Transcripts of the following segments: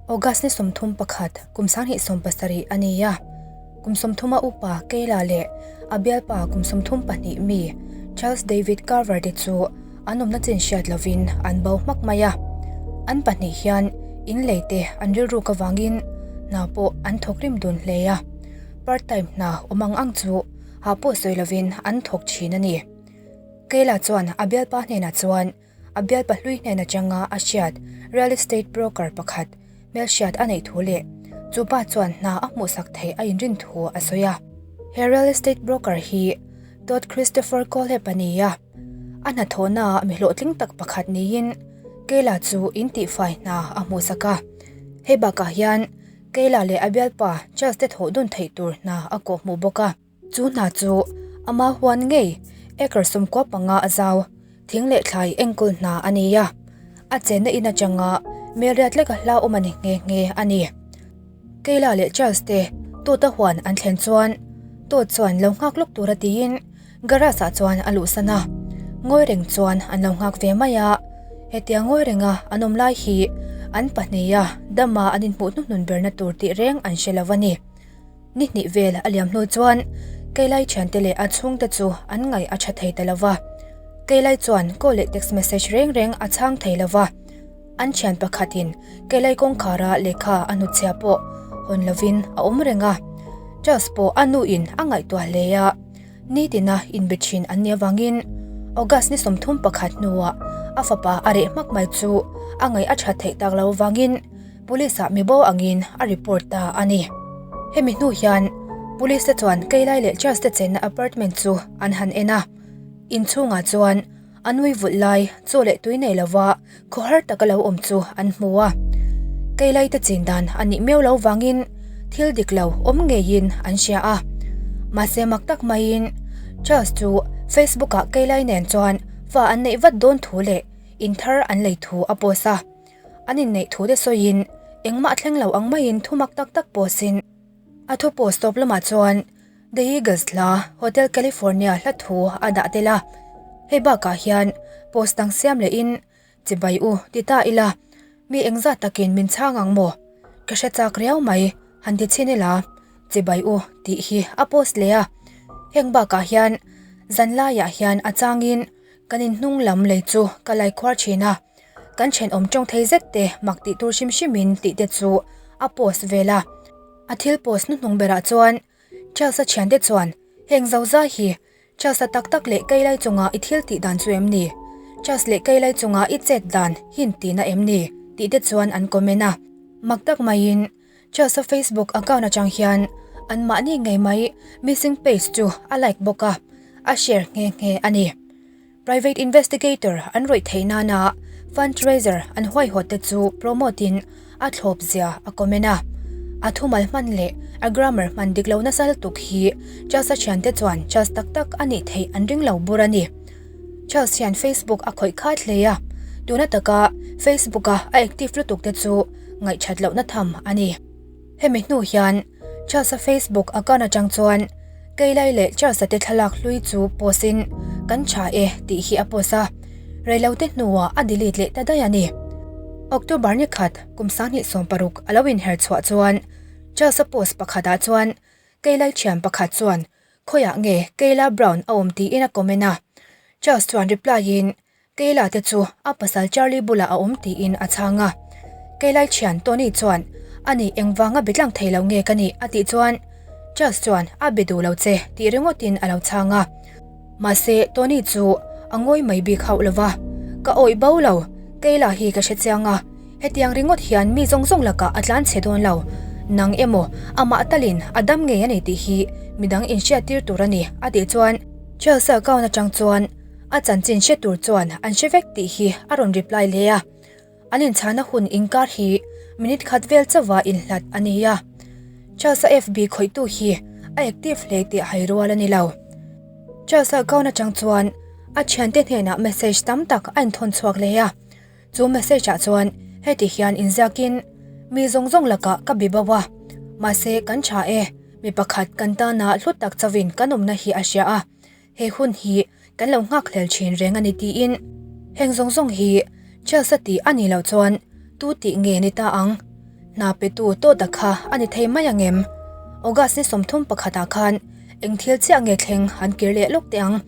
August ni 31, kum 2017 a ni a. Kum 30 a upa Kayla leh a bialpa kum 32 mi Charles David Carver te chu an awmna chin hriat lovin an bo hmak mai a. An pahnih hian in lei te an rilruk avangin hna pawh an thawk rim dun hle a. Part time hna awm ang ang chu hah pawh sawi lovin an thawk thin a ni. Kayla chuan a bialpa hnenah chuan a bialpa hlui hnen atanga a hriat real estate broker pakhat hmelhriat a neih thu leh chu pa chuan hna a hmuhsak theih a inrin thu a sawi a. He real estate broker hi Todd Christopher Kohlhepp a ni a, a hnathawhnaah mi hlawhtling tak pakhat niin Kayla chu in tihfai hna a hmuhsak a. Hei bakah hian Kayla leh a bialpa Charles te thawh dun theih tur hna a kawhhmuh bawk a. Chu hna chu ama huan ngei acre 15 a zau, thing leh thlai enkawl hna a ni a, a chenna in atanga melriat leka hlauhawm a ni nghe nghe a ni. Kayla leh Charles te Todd-a huan an thlen chuan Todd chuan lo nghak lawk tura tiin garage ah chuan a luhsan a, ngawi reng chuan an lo nghak ve mai a, hetia ngawi renga an awm lai hi an pahniha dama an inhmuh hnuhnun berna tur tih reng an hre lo a ni. Ni hnih vel a liam hnu chuan Keilai thiante leh a chhungte chu an ngaih a tha thei ta lo va. Keilai chuan call leh text message reng reng a chhang thei lo va. An thian pakhatin Keilai kawngkhara lehkha a hnutchhia pawh hawn lovin a awm reng a. Charles pawh a nuin a ngaihtuah hle a. Nitina inbe thin an nih avangin August ni 31 hnuah a fapa a reh hmak mai chu a ngaih a that theih tak lo avangin Police ah mi bo angin a report ta a ni. Hemi hnu hian Police te chuan Keilai leh Charles te chenna apartment chu an han en a. Inchhungah chuan a nui vulh lai chaw leh tui nei lova khawhar taka lo awm chu an hmu a. Keilai te chin dan a nih miau lo vangin thil dik lo awm ngeiin an hria a. Mahse mak tak maiin Charles chu Facebook ah Keilai nen chuan fa an neih vat dawn thu leh in thar an lei thu a post a. An inneih thu te sawiin engmah thleng lo ang maiin thu mak tak tak post-in a thu post tawp lamah chuan The Eagles hla Hotel California hla thu a dah tel a. Hei bakah hian post dang siam lehin Chibai u ti ta ila, mi engzat takin min chhang ang maw? Ka hre chak riau mai, han ti chhin ila, Chibai u tih hi a post leh a. Heng bakah hian zanlaiah hian a changin Kan inhnung lam lei chu ka lai khuar thin a, kan thenawm tawng thei zet te mak tih tur hrim hrimin tih te chu a post vel a. A thil post hnuhnung berah chuan Charles-a thiante chuan heng zo zai hi Charles-a tak tak leh Keilai chunga i thil tih dan chu em ni? Charles leh Keilai chunga i chet dan hin tihna em ni? tih te chuan an comment a. Mak tak maiin Charles-a Facebook account atang hian anmahni ngei mai missing page chu a like bawk a, a share nghe nghe a ni. Private investigator an rawih theih nana fundraiser an huaihawt te chu promote in a thlawp zia a comment a. A thumal hman leh a grammar hman dik lo nasa lutuk hi Charles-a thiante chuan Charles tak tak a nih theih an ring lo bur a ni. Charles hian Facebook a khawih khat hle a, tuna taka Facebook-a a active lutuk te chu ngaihthat lohna tham a ni. Hemi hnu hian Charles-a Facebook account atang chuan Keilai leh Charles-a te thlalak hlui chu post-in kan tha e tih hi a post a, reilote hnuah a delete leh ta daih a ni. October ni khat kum 2016 a lo inher chhuah chuan Charles-a post pakhatah chuan Keilai thian pakhat chuan Khawiah nge Kayla Brown a awm tiin a comment a. Charles chuan reply in Kayla te chu a pasal Charlie bulah a awm tiin a chhang a. Kaylai thian Tony chuan Ani engvanga be tlang thei lo nge ka nih a tih chuan Charles chuan a be duh lo che tih ringawtin a lo chhang a. Mahse Tony chu a ngawi mai bik hauh lo va, Ka awih bo lo, Kayla hi ka hre chiang a. Hetiang ringawt hian mi zawng zawng lakah a tlan chhe dawn lo. Nang emaw, amah talin a dam ngei a ni tih hi midang inhriattir tur a ni, a tih chuan Charles-a account atang chuan a chanchin hre tur chuan an hre vek tih hi a rawn reply leh a. An inchhana hun inkar hi minute khat vel chauha inhlat a ni a. Charles-a FB khawihtu hi a active hle tih hai rual a ni lo. Charles-a account atang chuan a thiante hnenah message tam tak a inthawn chhuak leh a. Chu message ah chuan heti hian inziakin, Mi zawng zawng lakah ka be bo a, mahse kan tha e, mi pakhat kan tana hlu tak chauhin kan awmna hi a hria a, he hun hi kan lo nghak hlel thin reng a ni tiin. Heng zawng zawng hi Chelsea tih a nih loh chuan tu tih nge ni ta ang? Hna petu Todd-a kha a ni thei mai ang em? August ni 30 pakhatah khan eng thil chiah nge thleng an kir leh lawk teh ang.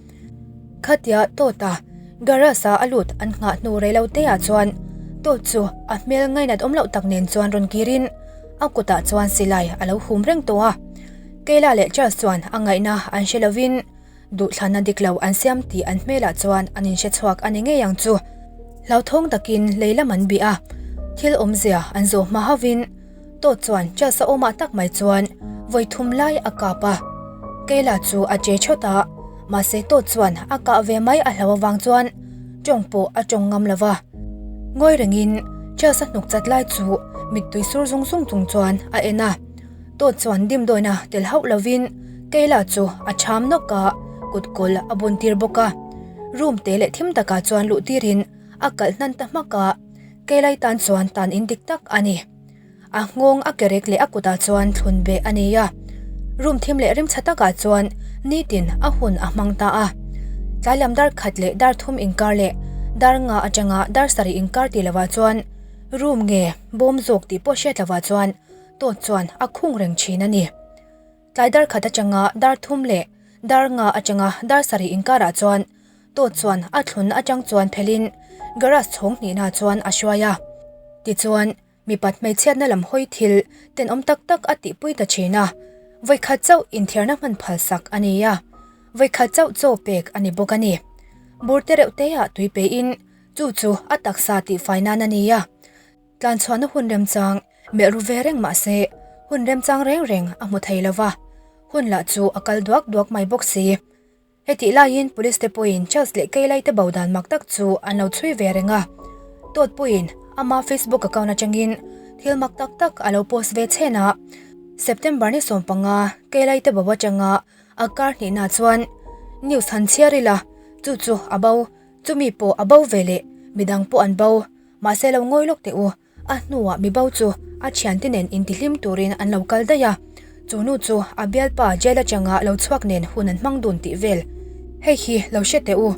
Khatia Todd-a garage-a a lut an nghah hnu rei lo teah chuan Todd chu a hmel ngainat awm loh tak nen chuan rawn kirin a kutah chuan silai a lo hum reng tawh a. Kayla leh Charles chuan a ngaihna an hre lovin Duhthlanna dik lo an siam tih an hmelah chuan an inhre chhuak a ni ngei ang chu. Hlauthawng takin lei lam an bih a, thil awmzia an zawh hma hauhin Todd chuan Charles-a awmah tak mai chuan vawi thum lai a kap a. Kayla chu a che thawt a, mahse Todd chuan a kah ve mai a hlau avang chuan tawng pawh a tawng ngam lo va. Ngawi rengin Charles-a hnuk chat lai chu mittui sur zung zung chung chuan a en a. Todd chuan dimdawina tel hauh lovin Kayla chu a cham nawk a, kut kawl a bun tir bawk a. Room te leh thim takah chuan luh tirin a kalh hnan ta hmak a, Kayla-i tan chuan tan in dik tak a ni. A nghawng a kerek leh a kutah chuan thlun beh a nei a. Room thim leh rimchha takah chuan nitin a hun a hmang ta a. Tlai lam dar khat leh dar thum inkar leh dar nga atanga dar sarih inkar tih lovah chuan room nge bawm zawk tih pawh hriat lovah chuan Tawt chuan a khung reng thin a ni. Tlai dar khat atanga dar thum leh dar nga atanga dar sarih inkarah chuan Tawt chuan a thlun atang chuan phelin garage chhawng hnihna chuan a hruai a. Tichuan, mipat hmeichhiatna lam hawi thil tenawm tak tak a tihpui ta thin a. Vawikhat chauh inthiarna hman phalsak a ni a, vawikhat chauh chaw pek a ni bawk a ni. Bur te reuh teah tui pein chu chu a taksa tihfai nan a ni a. Tlanchhuahna hun remchang melh ru ve reng mah se, hun remchang reng reng a hmu thei lo va, hun lah chu a kal duak duak mai bawk si. Hetih laiin Police te pawhin Charles leh Kayla te bo dan mak tak chu an lo chhui ve reng a, Todd pawhin ama Facebook account atangin thil mak tak tak a lo post ve chhen a. September ni 15 Kayla te bo atanga a kar hnihna chuan news han chhiar ila, chu chu a bo, chumi pawh a bo ve leh midang pawh an bo. Mahse lo ngawi lawk teh u, a hnuah mi bo chu a thiante nen intihlim turin an lo kal daih a, chu nu chu a bialpa jail atanga lo chhuak nen hun an hmang dun tih vel. Hei hi lo hre teh u,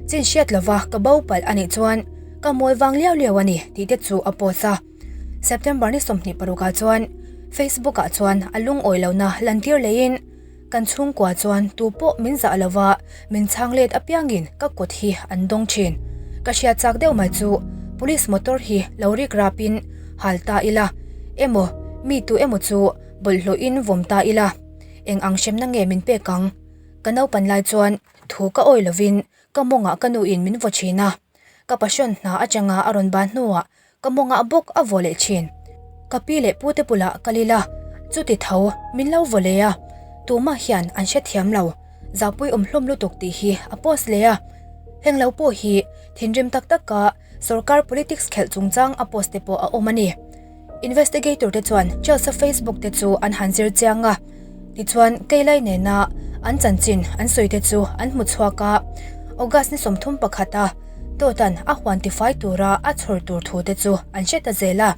chin hriat lova ka bo palh a nih chuan ka mawl vang liau liau a ni tih te chu a post a. September ni 26 ah chuan Facebook ah chuan a lungawi lohna lantir leiin, Kan chhungkua chuan tu pawh min zah lo va, min chhang let apiangin ka kut hi an dawng thin. Ka hriat chak deuh mai chu police motor hi lo rik rapin hal ta ila emaw mi tu emaw chu bawlhhlawhin vawm ta ila eng ang hremna nge min pek ang? Ka naupan lai chuan thu ka awi lovin ka mawngah ka nuin min vaw thin a, ka passion hna atanga a rawn ban hnuah Ka mawngah bawk a vaw leh thin. Ka pi leh pute bulah kal ila, chuti tho min lo vaw leh a, tumah hian an hrethiam lo, zahpui awm hlawm lutuk tih hi a post leh a. Heng lo pawh hi thinrim tak taka sorkar politics khelh chungchang a post te pawh a awm a ni. Investigator te chuan Charles-a Facebook te chu an han zir chiang a, tichuan Keilai nena an chanchin an sawi te chu an hmu chhuak a, August ni 31 a Dawtan a huan tifai tura a chhawr tur thu te chu an hre ta zel a.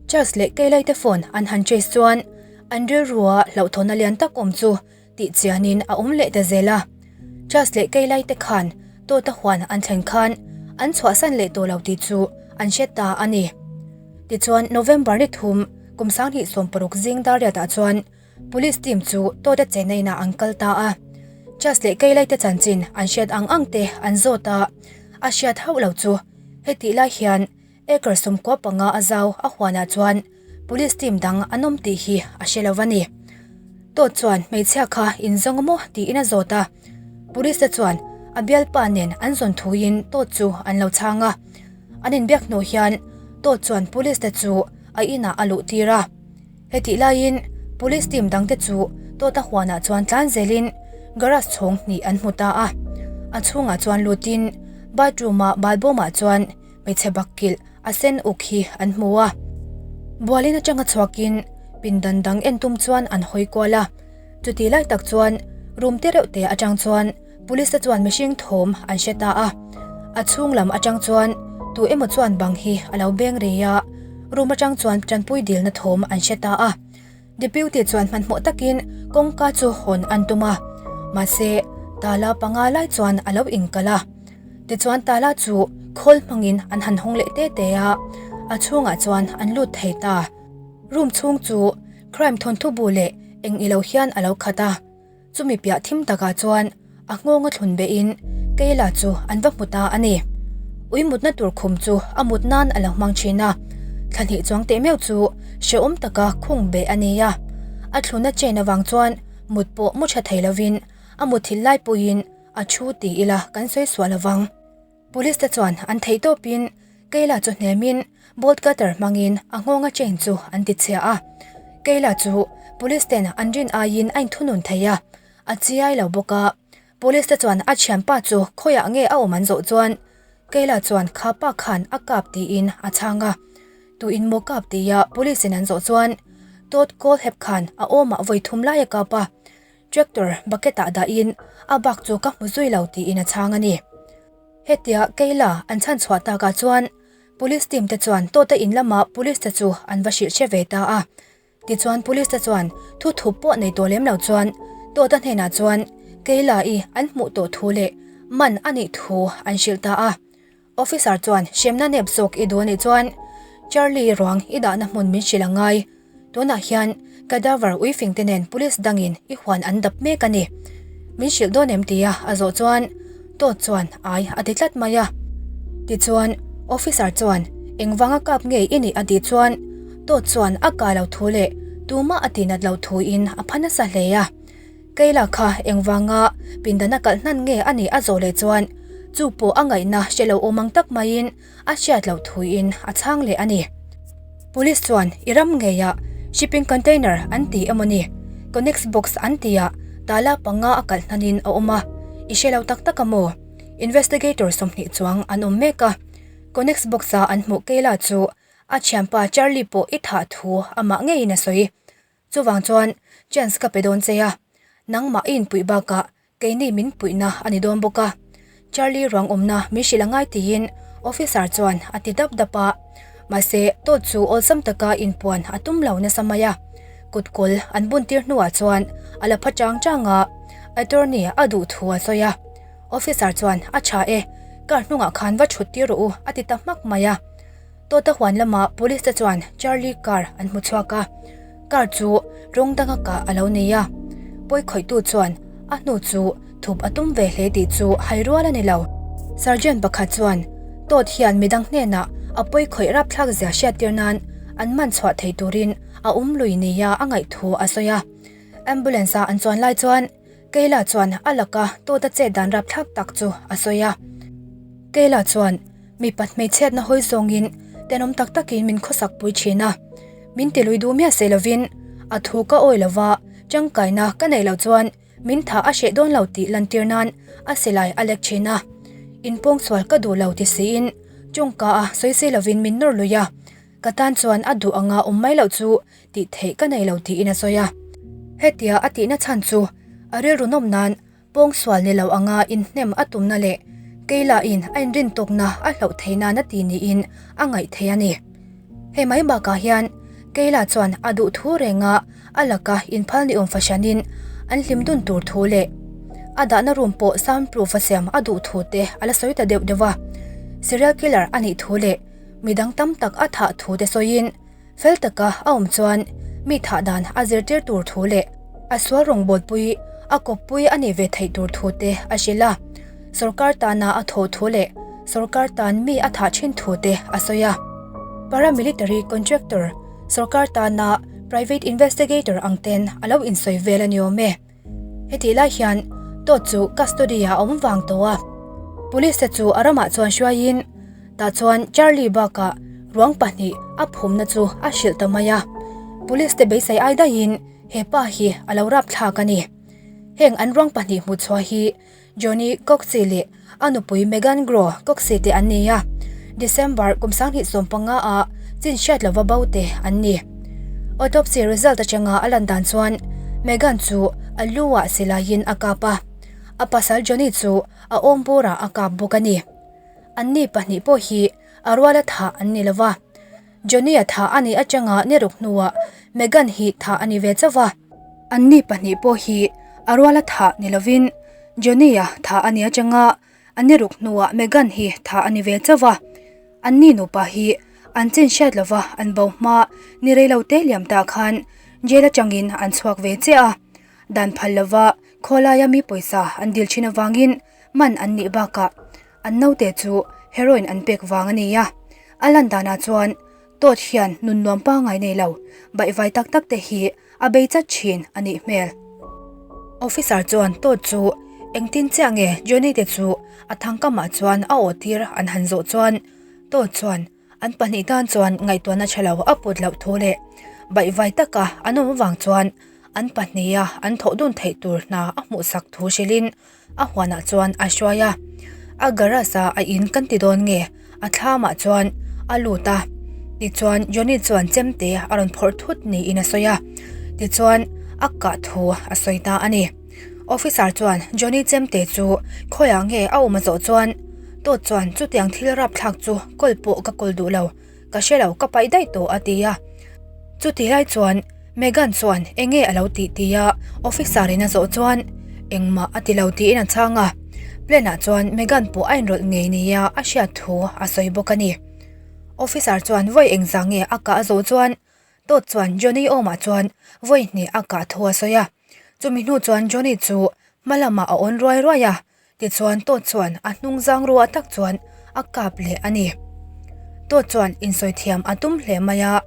Charles leh Kayla te phone an han trace chuan an rilrua hlauhthawna lian tak awm chu tih chianin a awm leh ta zel a. Charles leh Kayla te khan Dawta huan an thlen khan an chhuahsan leh tawh lo tih chu an hre ta a ni. Tichuan November ni thum kum 2016 zing dar riatah chuan Police team chu Todd-a chenna inah an kal ta a. Chas leh Kayla te chanchin an hriat ang ang te an zawt a, a hriat hauh lo chu hetih lai hian acre 15 a zau a huanah chuan police team dang an awm tih hi a hre lo a ni. Todd chuan hmeichhia kha in zawng maw tiin a zawt a, police te chuan a bialpa nen an zawn thuin Todd chu an lo chhang a. An inbiak hnu hian Todd chuan police te chu a inah a luh tir a. Hetih laiin Police team dangte chu Tawta huanah chuan tlan zelin garage chhawng hnih an hmu ta a. A chhungah chuan lutin bathroom-a balbawmah chuan hmeichhe bakkilh a sen uk hi an hmu a. Bualin atanga chhuakin pindan dang en tum chuan an hawi kual a. Chutih lai tak chuan room te reuh te atang chuan Police te chuan mihring thawm an hre ta a, a chhung lam atang chuan tu emaw chuan bang hi a lo beng rei a, room atang chuan tanpui dilna thawm an hre ta a. Deputy chuan hmanhmawh takin kawngka chu hawn an tum a, mahse tala panga lai chuan a lo inkalh a. Tichuan tala chu khawl hmangin an han hawng leh te te a, a chhungah chuan an lut thei ta. Room chhung chu crime thawnthu bu leh eng ilo hian a lo khat a. Chumi piah thim takah chuan a nghawng a thlun behin Kayla chu an va hmu ta a ni. Ui mutna tur khum chu a mut nan a lo hmang thin a, thla hnih chuang teh meuh chu hrehawm taka khung beh a ni a. A thluna chain avang chuan mut pawh mu tha thei lovin a muthilh lai pawhin a thu ti ila kan sawi suah lovang. Police te chuan an theih tawpin Kayla chu hnemin bolt cutter hmangin a nghawnga chain chu an ti chhia a. Kayla chu police ten an rin aiin a inthunun thei a, a chiai lo bawk a. Police te chuan a thianpa chu khawiah nge a awm an zawh chuan Kayla chuan kha pa khan a kap tiin a chhang a. Tu in maw kap tia police in an zawh chuan Todd Kohlhepp khan a awmah vawi thum lai a kap a. Tractor bucket ah dahin a bak chu ka hmu zui lo tiin a chhang a ni. Hetia Kayla an chhan chhuah takah chuan Police team te chuan Tawta in lama Police te chu an va hrilh hre ve ta a. Tichuan Police te chuan thu thup pawh nei tawh lem lo chuan Tawta hnenah chuan Kayla i an hmuh tawh thu leh man a nih thu an hrilh ta a. Officer chuan hremna nep zawk i duh anih chuan Charlie ruang i dahna hmun min hrilh a ngai. Tunah hian cadaver uifing te nen police dangin i huan an dap mek a ni. Min hrilh dawn em tia a zawh chuan Todd chuan ai a ti tlat mai a. Tichuan officer chuan engvanga kap ngei i nih a tih chuan Todd chuan a kah lo thu leh tumah a tihnat lo thuin a pha nasa hle a. Kayla kha engvanga pindana kalh hnan nge a nih a zawh leh chuan chu pawh a ngaihna hre lo awm ang tak maiin a hriat loh thuin a chhang leh a ni. Police chuan i ram ngeiah shipping container an ti emaw ni, Connex box an tihah tala panga a kalh hnanin a awm a, i hre lo tak tak a maw? Investigator 20 chuang an awm mek a, Connex box-a an hmuh Kayla chu a thianpa Charlie pawh i thah thu amah ngeiin a sawi. Chuvang chuan chance ka pe dawn che a, nangmah i inpuih bakah keini min puihna a ni dawn bawk a, Charlie ruang awmna min hrilh a ngai tiin officer chuan a ti dap dap a. Mahse, Todd chu awlsam taka inpuan a tum lo nasa mai a, kut kawl an bun tir hnuah chuan a la pha chang chang a, attorney a duh thu a sawi a. Officer chuan a tha e, car hnungah khan va thut tir rawh u a ti ta hmak mai a. Tawta huan lamah police te chuan Charlie car an hmu chhuak a, car chu rawng danga kah a lo nei a. Pawi khawihtu chuan a hnu chu thup a tum ve hle tih chu hai rual a ni lo. Sergeant pakhat chuan Todd hian midang hnenah a pawi khawih rapthlak zia hriattir nan an man chhuah thei turin a um lui nia a ngaih thu a sawi a. Ambulance a an chuan lai chuan Kayla chuan a laka Todd-a chet dan rapthlak tak chu a sawi a. Kayla chuan Mipat hmeichhiatna hawi zawngin tenawm tak takin min khawsak pui thin a. Min ti lui duh miah se lovin a thu ka awi lova tangkaina ka neih loh chuan min thah a hreh dawn lo tih lantir nan a silai a lek thin a. Inpawngsual ka duh lo ti siin tawngka a sawi si lovin min nawr lui a. Ka tan chuan a duh anga awm mai loh chu tih theih ka nei lo tiin a sawi a. Hetia a tihna chhan chu a rilru nawm nan Pawngsual ni lo anga inhnem a tumna leh Keilahin a inrintawkna a hloh thei nan a ti niin a ngaih thei a ni. Hei mai bakah hian Keila chuan a duh thu renga a laka inphal ni awm fahranin an hlim dun tur thu leh a dahna room pawh sound proof a siam a duh thu te a la sawi ta deuh deuh a. Serial killer a nih thu leh midang tam tak a thah thu te sawiin Fel taka a awm chuan mi thah dan a zirtir tur thu leh a sual rawngbawlpui a kawppui a nih ve theih tur thu te a hrilh a. Sorkar tana a thawh thu leh sorkar tan mi a thah thin thu te a sawi a. Paramilitary contractor, sorkar tana private investigator ang ten a lo insawi vel a ni awm e. Hetih lai hian Todd chu custody ah a awm vang tawh a. Police te chu a ramah chuan hruaiin tah chuan Charlie bakah ruang pahnih a phumna chu a hrilh ta mai a. Police te beisei ai daihin he pa hi a lo rapthlak a ni. Heng an ruang pahnih hmuhchhuah hi Johnny Coxey leh a nupui Megan Groh Coxey te an ni a, December kum 2015 ah chin hriat lova bo te an ni. Autopsy result atanga a lan dan chuan Megan chu a lu ah silaiin a kap a, a pasal Johnny chu a awm burah a kap bawk a ni. Anni pahnih pawh hi a ruala thah an ni lova. Johnny-a thah a nih atanga ni ruk hnuah Megan hi thah a ni ve chauh va. Anni pahnih pawh hi a ruala thah ni lovin Johnny-a thah a nih atanga a ni ruk hnuah Megan hi thah a ni ve chauh va. Anni nupa hi An chin hriat lova an bo hma ni rei lo te liam tah khan jail atangin an chhuak ve chiah a, dan phal lova khawlaia mi pawisa an dil thin avangin man an nih bakah an naute chu heroin an pek vang a ni a. A lan danah chuan Todd hian nun nuam pangngai nei lo, baihvai tak tak te hi a bei chat thin a nih hmel. Officer chuan Todd chu engtin chiah nge Johnny te chu a thangkamah chuan a awh tir an han zawh chuan Todd chuan an pahnih tan chuan ngaihtuahna tha lo a put loh thu leh baihvai taka an awm avang chuan an pahniha an thawh dun theih tur hna a hmuhsak thu hrilhin A huanah chuan a hruai a, a garage ah a in kan ti dawn nge a thlamah chuan a lut a, tichuan Johnny chuan chemte a rawn phawrh thut niin a sawi a, tichuan a kah thu a sawi ta a ni. Officer chuan Johnny chemte chu khawiah nge a awm a zawh chuan Todd chuan chutiang thil rapthlak chu kawl pawh ka kawl duh lo, ka hre lo ka paih daih tawh a ti a, chutih lai chuan Megan chuan enge a lo tih ti a officer in a zawh chuan engmah a ti lo tiin a chhang a, plane ah chuan Megan pawh a inrawlh ngei nia a hriat thu a sawi bawk a ni. Officer chuan vawi engzah nge a kah a zawh chuan Todd chuan Johnny awmah chuan vawi hnih a kah thu a sawi a, chumi hnu chuan Johnny chu hma lamah a awn ruai ruai a, Tichuan Todd chuan a hnung zang ruah tak chuan a kap leh a ni. Todd chuan insawi thiam a tum hle mai a,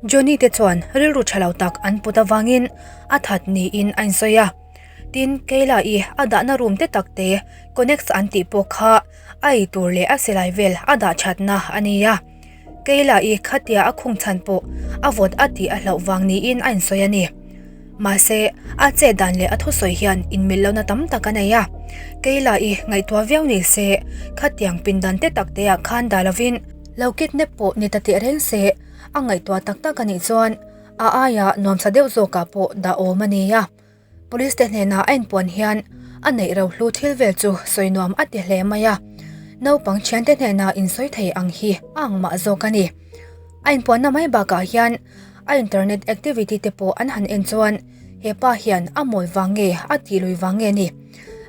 Johnny te chuan rilru tha lo tak an put avangin a that niin a insawi a. Tin, Kayla-i a dahna room te tak te Connex an tih pawh kha a ei tur leh a silai vel a dah thatna a ni a. Kayla-i khatia a khung chhan pawh a vawt a tih a hlauh vang niin a insawi a ni. Mahse, a chet dan leh a thusawi hian inmil lohna tam tak a nei a. Kayla-i ngaihtuah viau ni se, khatiang pindan te tak te ah khan dah lovin lo kidnap pawh ni ta teh reng se, a ngaihtuah tak tak a nih chuan a aia nuamsa deuh zawkah pawh dah awm a ni a. Police te hnenah a inpuan hian a neih rohlu thil vel chu sawi nuam a ti hle mai a, naupang thiante hnenah insawi thei ang hi a ang mah zawk a ni. A inpuanna mai bakah hian a internet activity te pawh an han en chuan he pa hian a mawl vang nge a tih lui vang nge ni.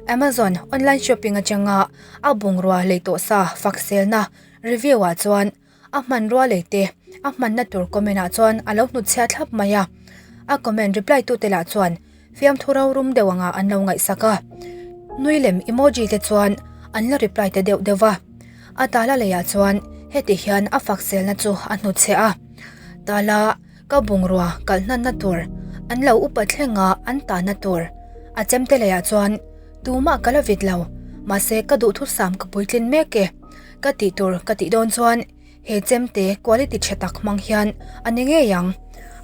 Amazon online shopping atanga a bungrua lei tawh sa fakselna review ah chuan A hmanrua lei te, a hmanna tur comment ah chuan a lo hnutchhiah thlap mai a. A comment reply tute lah chuan fiamthu rorum deuh anga an lo ngaihsak a. Nui lem emoji te chuan an la reply ta deuh deuh va. A tala leiah chuan heti hian a fak selna chu a hnutchhiah a. Tala ka bungrua kalh hnanna tur, an lo upa thlenga an tahna tur. A chemte leiah chuan tumah ka la vit lo, mahse ka duhthusam ka puitlin mek e. Ka tih tur ka tih dawn chuan he chemte quality tha tak hmang hian a ni ngei ang.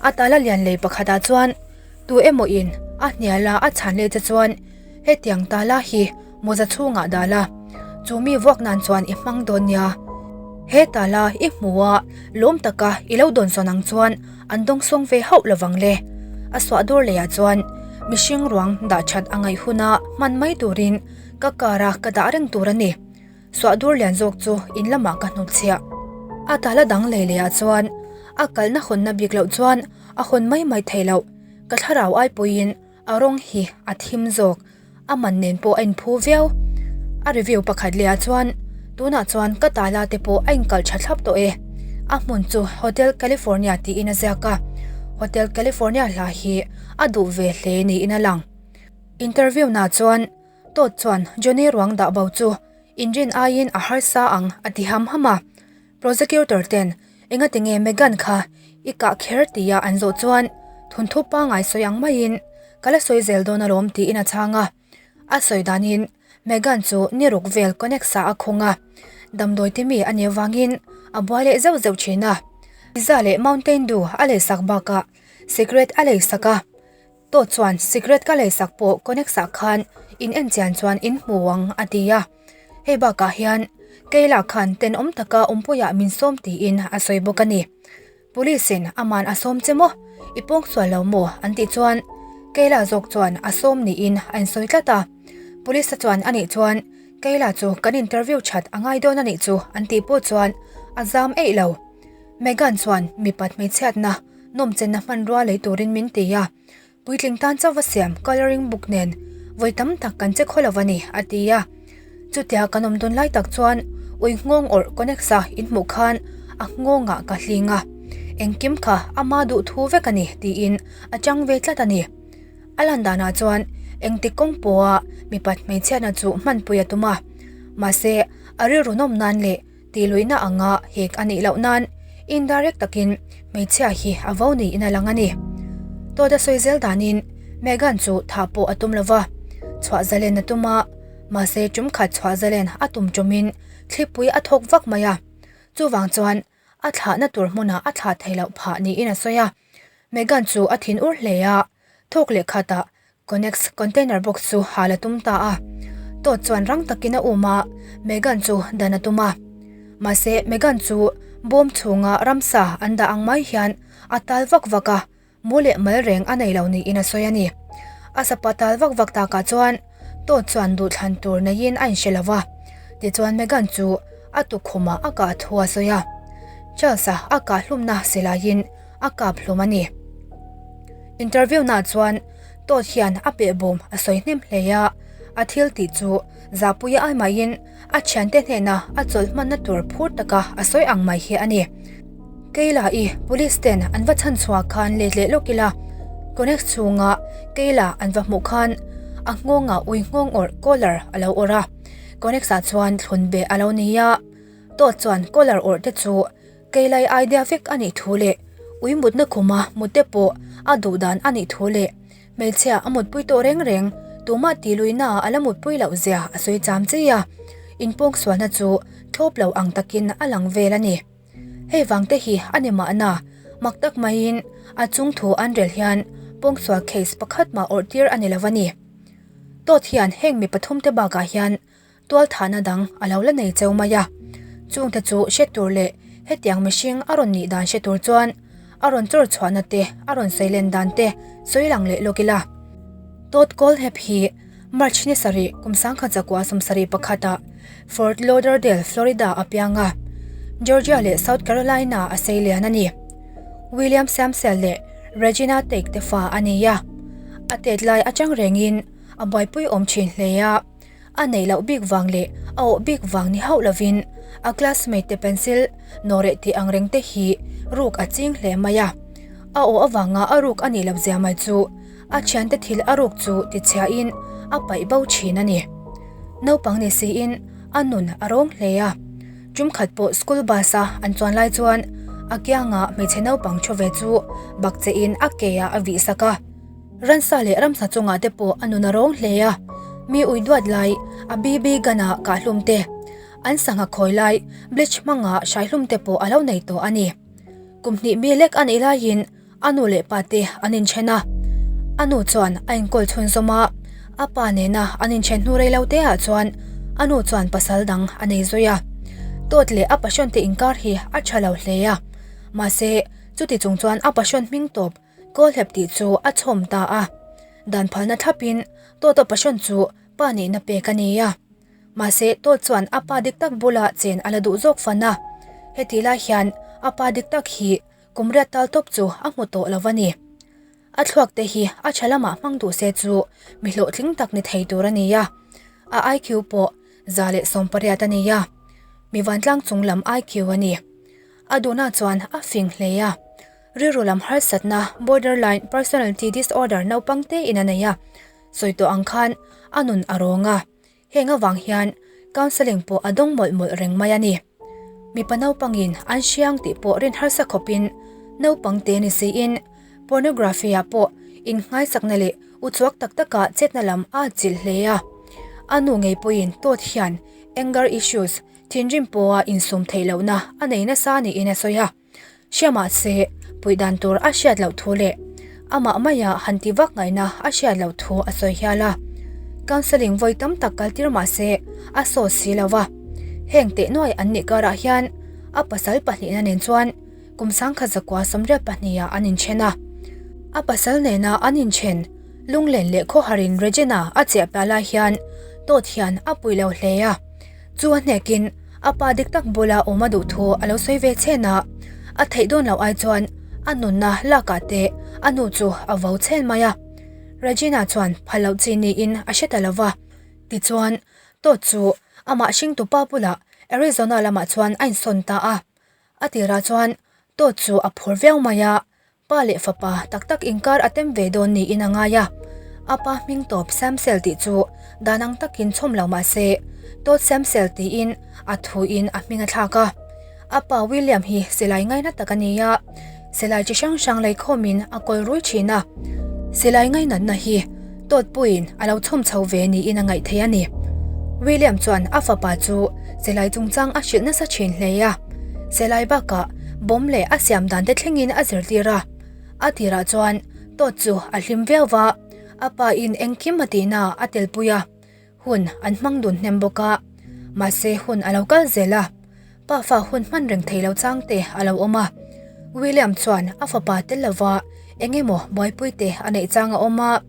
A tala lian lei pakhatah chuan tu emaw in a hnial a a chhan leh che chuan hetiang tala hi mawza chhungah dah la, chu mi vuak nan chuan i hmang dawn nia. He tala i hmu a lawm taka i lo dawn sawn ang chuan an dawngsawng ve hauh lovang le. A suah dur leiah chuan mihring ruang dah that a ngaih huna hman mai turin ka car a ka dah reng tur a ni. Suah dur lian zawk chu in lamah ka hnutchhiah. A tala dang lei leh ah chuan a kalna hawnna bik loh chuan a hawn mai mai thei loh. Ka thlarau ai pawhin a rawng hi a thim zawk. A man nen pawh a inphu viau. A review pakhat leh ah chuan tunah chuan ka tala te pawh a inkalh tha thlap tawh e. A hmun chu Hotel California tiin a ziak a. Hotel California hla hi a duh ve hle niin a lang. Interview na chuan Todd chuan Johnny ruang dah bo chu inrin aiin a harsa ang a ti ham ham a. Prosecutor ten engati nge Megan kha i kah kher tia an zawh chuan thunthu pangngai sawi ang maiin ka la sawi zel dawn alawm tiin a chhang a. A sawi danin Megan chu ni ruk vel Connex ah a khung a, damdawi ti mi a nih avangin a buai leh zeuh zeuh thin a. Pizza leh Mountain Dew a leisak bakah cigarette a leisak a. Todd chuan cigarette ka leisak pawh Connex ah khan in en chian chuan in hmu ang a ti a. Hei bakah hian Kayla khan tenawm taka awmpuiah min sawm tiin a sawi bawk a ni. Police in aman a sawm che maw? I pawng sual lo maw? an tih chuan Kayla zawk chuan a sawm niin a insawi tlat a. Police te chuan anih chuan Kayla chu kan interview that a ngai dawn anih chu an tih pawh chuan a zam eih lo. Megan chuan mipat hmeichhiatna nawmchenna hmanrua lei turin min ti a, puitling tan chauh va siam colouring book nen vawi tam tak kan che khaw lo a ni a ti a. Chutia kan awm dawn lai tak chuan ui nghawng awrh Connex-a in hmuh khan A nghawngah ka hling a, engkim kha ama duh thu vek a ni tiin a chang ve tlat a ni. A lan danah chuan engti kawng pawha mipat hmeichhiatna chu hmanpui a tum a, mahse a rilru nawm nan leh tihluihna anga hek a nih loh nan indirect takin hmeichhia hi a vo niin a lang a ni. Todd a sawi zel danin Megan chu thah pawh a tum lo va, chhuah zalen a tum a, mahse tum khat chhuah zalen a tum tumin thlipui a thawk vak mai a. Chuvang chuan a thlahna tur hmunah a thlah thei loh phah niin a sawi a. Megan chu a thin ur hle a, thawk leh khatah Conex container box chu hal a tum ta a. Todd chuan rang takin a um a, Megan chu dan a tum a. Mahse Megan chu bawm chhunga ramsa an dah ang mai hian a tal vak vak a, Mu leh mal reng a nei lo niin a sawi a ni. A sapa tal vak vak takah chuan Todd chuan duhthlan tur neiin a inhre lo va. Tichuan Megan chu a tukkhumah a kah thu a sawi a. Charles-a a kah hlumna silaiin a kap hlum a ni. Interview naah chuan Todd hian a behbawm a sawi hnem hle a, a thil tih chu zahpuia ai maiin A thiante hnena a chawlh hmanna tur phur taka a sawi ang mai hi a ni. Keila i police ten an va chhan chhuah khan let leh lawk ila, Conex chhunga Keila an va hmuh khan a nghawngah ui nghawng awrh collar a lo awrh a, Conex ah chuan thlun beh a lo ni a, Todd chuan collar awrh te chu Keilai idea vek a nih thu leh ui mutna khuma mut te pawh a duh dan a nih thu leh Hmeichhia a mutpui tawh reng reng, tumah tih luihna ah a la mutpui loh zia a sawi cham chi a, inpawngsualna chu thlawp lo ang takin a lang vel a ni. Hei vang te hi a ni mahna, mak tak maiin a chung thu an rel hian pawngsual case pakhat mah awrh tir a ni lo a ni. Todd hian heng mi pathum te bakah hian Tualthahna dang a lo la nei cheu mai a, chungte chu hre tur leh hetiang mihring a rawn nih dan hre tur chuan a rawn chawr chhuahna te, a rawn sawi len dan te sawi lang leh lawk ila. Todd Kohlhepp hi March ni sarih kum 1971 ah Fort Lauderdale, Florida a piang a, Georgia leh South Carolina a sei lian a ni. William Samsel leh Regina Take te fa a ni a, a tet lai atang rengin a buaipui awm thin hle a. A neih loh bik vang leh a awh bik vang ni hauh lovin a classmate te pencil nawhreh tih ang reng te hi ruk a ching hle mai a. A awh avanga a ruk a nih loh zia mai chu a thiante thil a ruk chu tichhiahin a paih bo thin a ni. Naupang ni siin a nun a rawng hle a. Tum khat pawh school bus a an chuan lai chuan a kianga hmeichhe naupang thu ve chu bakchein a ke ah a vih sak a. Ransa leh ramsa chungah te pawh a nun a rawng hle a, mi ui duat lai a BB gun ah kahhlum te, an sangha khawi lai bleach hmanga hraihlum te pawh a lo nei tawh a ni. Kum hnih mi lek a nih laiin a nu leh pa te an inthen a, a nu chuan a inkawl chhunzawm a, a pa nena an inthen hnu rei lo te ah chuan a nu chuan pasal dang a nei zui a. Todd leh a passion te inkar hi a tha lo hle a, mahse chuti chung chuan a passion hming tawp Kawlhep tih chu a chhawm ta a, dan phalna thlapin Todd-a passion chu pa nihna pek a ni a. Mahse, Todd chuan a pa dik tak bula chen a la duh zawk fan a, hetih lai hian a pa dik tak hi kum riat tal tawp chu a hmu tawh lo a ni. A thluak te hi a tha lamah hmang duh se chu mi hlawhtling tak ni thei tur a ni a, a IQ pawh 118 a ni a, mi vantlang chung lam IQ a ni. A duhna chuan a fing hle a. Rilru lam harsatna, borderline personality disorder, naupang tein a nei a, sawi tawh ang khan a nun a rawng a, heng avang hian counselling pawh a dawng mawlh mawlh reng mai a ni. Mipa naupangin an hriang tih pawh rin harsa khawpin naupang te ni siin pornography ah pawh innghaisakna leh uchuak tak taka chetna lam a chilh hle a. A nu ngei pawhin Todd hian anger issues, thinrim pawha insum theih lohna a nei nasa niin a sawi a. Hria mahse, puih dan tur a hriat loh thu leh amah maia han ti vak ngaihna a hriat loh thu a sawi hial a. Counselling vawi tam tak kal tir mahse a sawt si lo va. Heng teh nuai an nih karah hian a pasal pahnihna nen chuan kum 1992 ah an inthen a. A pasal nena an inthen lunglen leh khawharin Regina a chiah piah lai hian Todd hian a puih lo hle a. Chu a hnekin a pa dik tak bula awm a duh thu a lo sawi ve chhen a, a theih dawn loh ai chuan a nunna lakah te a nu chu a vo chhen mai a. Regina chuan phal loh chi niin a hre ta lo va. Tichuan, Todd chu amah hringtu pa bulah Arizona lamah chuan a insawn ta a. A tirah chuan Todd chu a phur viau mai a, pa leh fapa tak tak inkar a tem ve dawn niin a ngai a. A pa hming tawp Samsel tih chu dan ang takin chhawm lo mah se, Todd Samsel tiin a thuin a hming a thlak a. A pa William hi silai ngaina tak a ni a, silai chi hrang hrang leikhawmin a kawl rui thin a. Silai ngainatna hi Todd puiin a lo chhawm chho ve niin a ngaih thei a ni. William chuan a fapa chu silai chungchang a hrilh nasa thin hle a, silai bakah bomb leh a siam dan te thlengin a zirtir a. A tirah chuan Todd chu a hlim viau va, a pa in engkim a tihna a telpui a. Hun an hmang dun hnem bawk a, mahse hun a lo kal zel a, pafa hun hman reng thei lo chang te a lo awm a. William chuan a fapa tel lova eng emaw buaipui te a neih chang a awm a,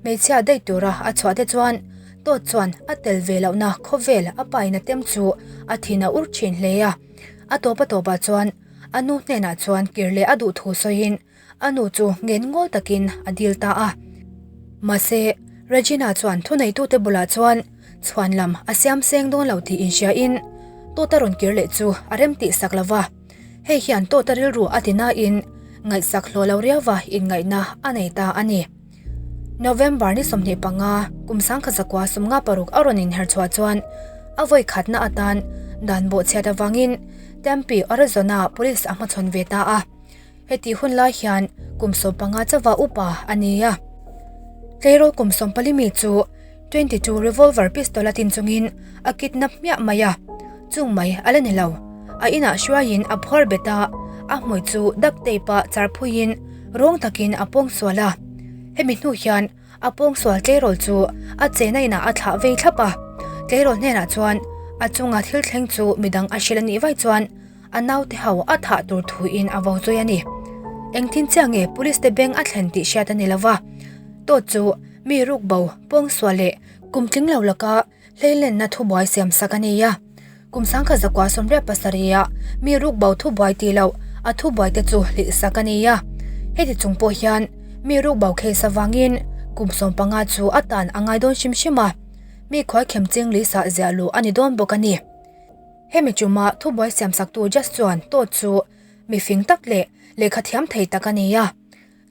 hmeichhia daih tura a chhuah te chuan Todd chuan a tel ve lohna khawvel a pain a tem chu a thin a ur thin hle a. A tawp a tawpah chuan a nu hnenah chuan kir leh a duh thu sawiin A nu chu ngen ngawl takin a dil ta a. Mahse, Regina chuan thuneitute bulah chuan chhuan lam a siam seng dawn lo tih inhriain Tawta rawn kir leh chu a rem tih sak lo va. Hei hian Tawta rilru a ti nain ngaihsak hlawh lo riauva inngaihna a nei ta a ni. November ni 25, kum 1956 a rawn inher chhuah chuan a vawi khatna atan dan bawhchhiat avangin Tempe, Arizona police a hmachhawn ve ta a. Hetih hun lai hian kum 15 chauha upa a ni a. Tleirawl kum 14 mi chu 22 revolver pistol a tin chungin a kidnap hmiah mai a, chung mai a la ni lo. A inah hruaiin a phuar bet a, a hmui chu duct tape a char phuiin rawng takin a pawngsual a. Hemi hnu hian a pawngsual tleirawl chu a chena inah a thlah vei thlap a. Tleirawl hnenah chuan a chunga thil thleng chu midang a hrilh a nih vaih chuan A naute ho a thah tur thuin a vo zui a ni. Engtin chiah nge police te beng a thlen tih hriat a ni lova. Tawt chu mi ruk bo, pawngsual leh kum tling lo laka hleilenna thubuai siam sak a ni a. Kum 1987 ah mi ruk bo thubuai tih loh a thubuai te chu hlih sak a ni a. Heti chung pawh hian mi ruk bo case avangin kum 15 chu a tan a ngai dawn hrim hrim a. Mi khuaikhem ching lisa ziah luh a ni dawn bawk a ni. Hemi chuma thubuai siamsaktu Judge chuan Todd chu mi fing tak leh lehkha thiam thei tak a ni a.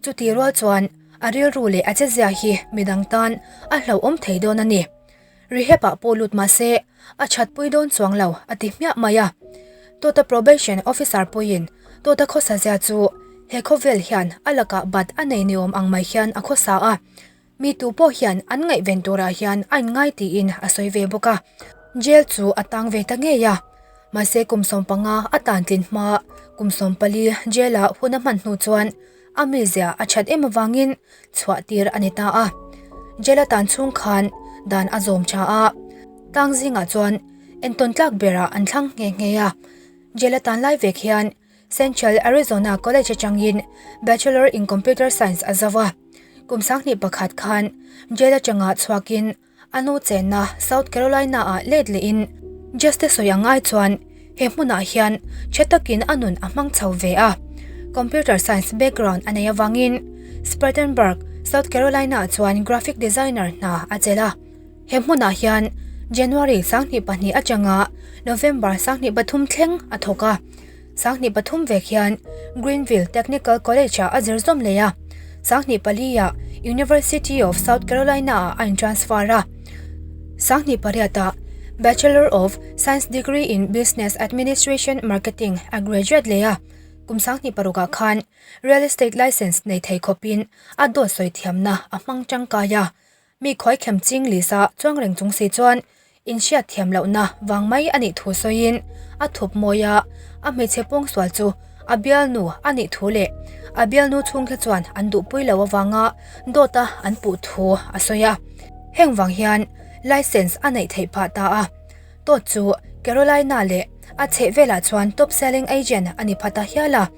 Chuti rual chuan a rilru leh a chezia hi midang tan a hlauhawm thei dawn a ni. Rehab-ah pawh lut mah se a thatpui dawn chuang lo a ti hmiah mai a. Todd-a probation officer pawhin Todd-a khawsa zia chu he khawvel hian a lakah bat a nei niawm ang mai hian a khawsa a. Mi tu pawh hian an ngaihven turah hian a inngai tiin a sawi ve bawk a. Jail chu a tang ve ta ngei a. Mahse kum 15 a tan tlin hma kum 14 jail ah hun a hman hnu chuan a mizia a that em avangin chhuah tir a ni ta a. Jail a tan chhung khan dan a zawm tha a, tang zingah chuan entawn tlak berah an thlang nghe nghe a. Jail a tan lai vek hian Central Arizona College atangin Bachelor in Computer Science a zo a. Kum 21 khan jail atanga chhuakin a nu chenna South Carolina-ah let lehin Justice sawi ang ai chuan he hmunah hian tha takin a nun a hmang chho ve a. Computer Science background a nei avangin Spartanburg, South Carolina-ah chuan graphic designer hna a chelh a. He hmunah hian January 22 atanga November 23 thleng a thawk a. 23 vek hian Greenville Technical College-ah a zir zawm leh a, 24-ah University of South Carolina-ah a intransfer a. 28-ah Bachelor of Science degree in Business Administration Marketing a graduate leh a, kum 26-ah khan Real Estate License nei thei khawpin a dawt sawi thiamna a hmang tangkai a. Mi khuaikhem ching Lisa chuang reng chung si chuan inhriat thiam lohna vang mai a nih thu sawiin a thup mawi a, a hmeichhe pawngsual chu a bialnu a nih thu leh a bialnu chhungte chuan an duhpui lo avanga dawta an puh thu a sawi a. Heng vang hian license a neih theih phah ta a. Todd chu Carolina leh a chhehvelah chuan top selling agent a ni pha ta hial a.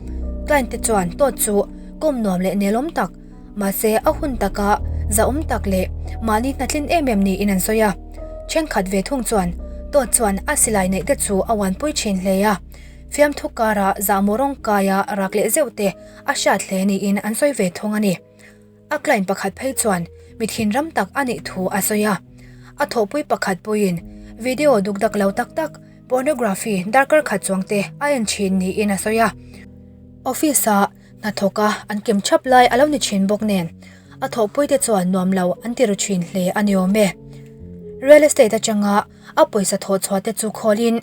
Client te chuan Todd chu kawm nuam leh nelawm tak, mahse a hun taka zahawm tak leh mahni hnatlin em em niin an sawi a. Thenkhat ve thung chuan Todd chuan a silai neih te chu a uanpui thin hle a. Fiamthu kara zahmawh rawng kaia rak leh zeuh te a hriat hle niin an sawi ve thung a ni. A client pakhat phei chuan mi thinram tak a nih thu a sawi a. A thawhpui pakhat pawhin video dukdak lo tak tak Pornography darkar khat chuang te a en thin niin a sawi a. Office-a hnathawka an kem thap lai a lo ni thin bawk nen, a thawhpuite chuan nuam lo an ti ru thin hle a ni awm e. Real estate atanga a pawisa thawh chhuah te chu khawlin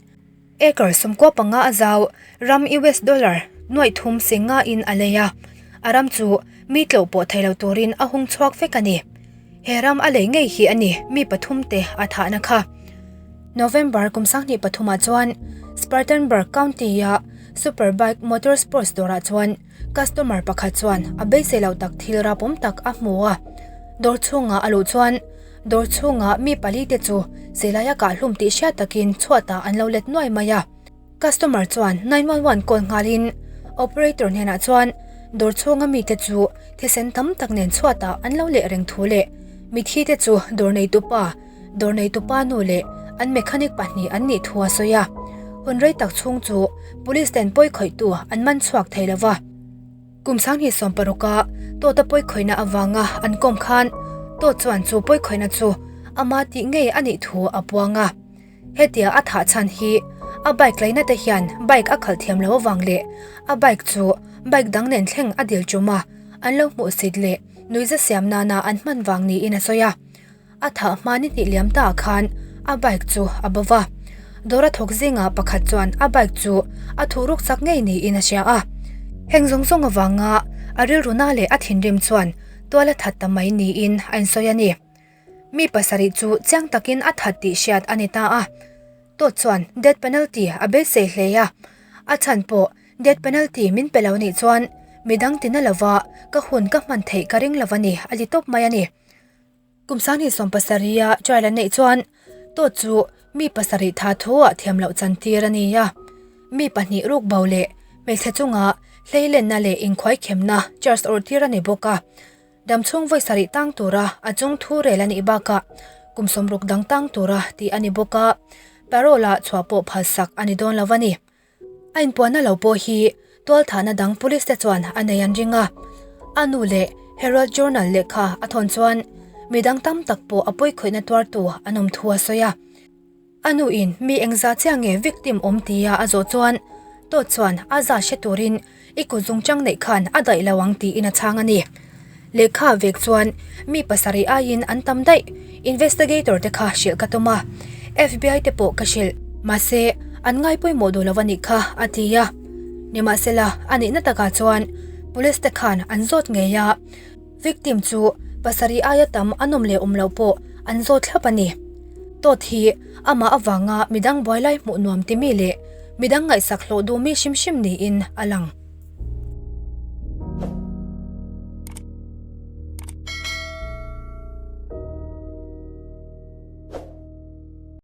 acre 15 a zau ram US dollar nuaih thum sing nga in a lei a, a ram chu mi tlawh pawh thei lo turin a hung chhuak vek a ni. He ram a lei ngei hi a ni mi pathum te a thahna kha. November kum 23 ah chuan Spartanburg County-a Superbike Motorsports dawrah chuan customer pakhat chuan a beisei loh tak thil rapawm tak a hmu a. Dawr chhungah a luh chuan dawr chhungah mi pali te chu silaia kahhlum tih hriat takin chhuatah an lo let nuai mai a. Customer chuan 911 call nghalin operator hnenah chuan dawr chhunga mite chu thisen tam tak nen chhuatah an lo leh reng thu leh mithi te chu dawr neitupa, dawr neitupa nu leh an mechanic pahnih an nih thu a sawi a. Hun rei tak chhung chu police ten pawi khawihtu an man chhuak thei lo va. Kum 2016 a Tawta pawi khawihna avanga an kawm khan Tawt chuan chu pawi khawihna chu ama tih ngei a nih thu a puang a. Hetia a thah chhan hi a bike laina te hian bike a khalh thiam lo avang leh a bike chu bike dang nen thleng a dil tum a, an lo hmuh sit leh nuihza siam nana an hman vang niin a sawi a. A thah hma ni hnih liam ta ah khan a bike chu a bo va. Dawr a thawk zingah pakhat chuan a bike chu a thuh ruk chak ngei niin a hria a. Heng zawng zawng avanga a rilru na leh a thinrim chuan tual a that ta mai niin a insawi a ni. Mi pasarih chu chiang takin a that tih hriat a ni ta a. Todd chuan death penalty a beisei hle a, a chhan pawh death penalty min pe lo nih chuan midang tina lova ka hun ka hman theih ka ring lo a ni a ti tawp mai a ni. Kum 2017 a trial an neih chuan Todd chu mi pasarih tha thu ah thiam loh chan tir a ni a. Mi pahnih ruk bo leh hmeichhe chunga hleilenna leh inkhuaikhemna charge awrh tir a ni bawk a. Damchhung vawi sarih tang tura a chung thu rel a nih bakah kum 60 dang tang tura tih a ni bawk a, parole-ah chhuah pawh phalsak a ni dawn lo a ni. A inpuanna lo pawh hi tualthahna dang police te chuan a nei an ring a, a nu leh Herald Journal lehkha a thawn chuan midang tam tak pawh a pawikhawihna tuartu an awm thu a sawi a. A nu in mi engzah chiah nge victim awm tia a zawh chuan Todd chuan a za hre turin i kut zungchang neih khan a daih lo ang tiin a chhang a ni. Lehkha vek chuan mi pasarih aiin an tam daih, investigator te kha hrilh ka tum a, FBI te pawh ka hrilh, mahse an ngai pawimawh duh lo a nih kha a ti a. Nimahsela a nihna takah chuan police te khan an zawt ngei a. Victim chu pasarih aia tam an awm leh awm loh pawh an zawt thlap a ni. Todd hi amah avanga midang buai lai hmuh nuam timi leh midang ngaihsak hlawh duhmi hrim hrim niin a lang.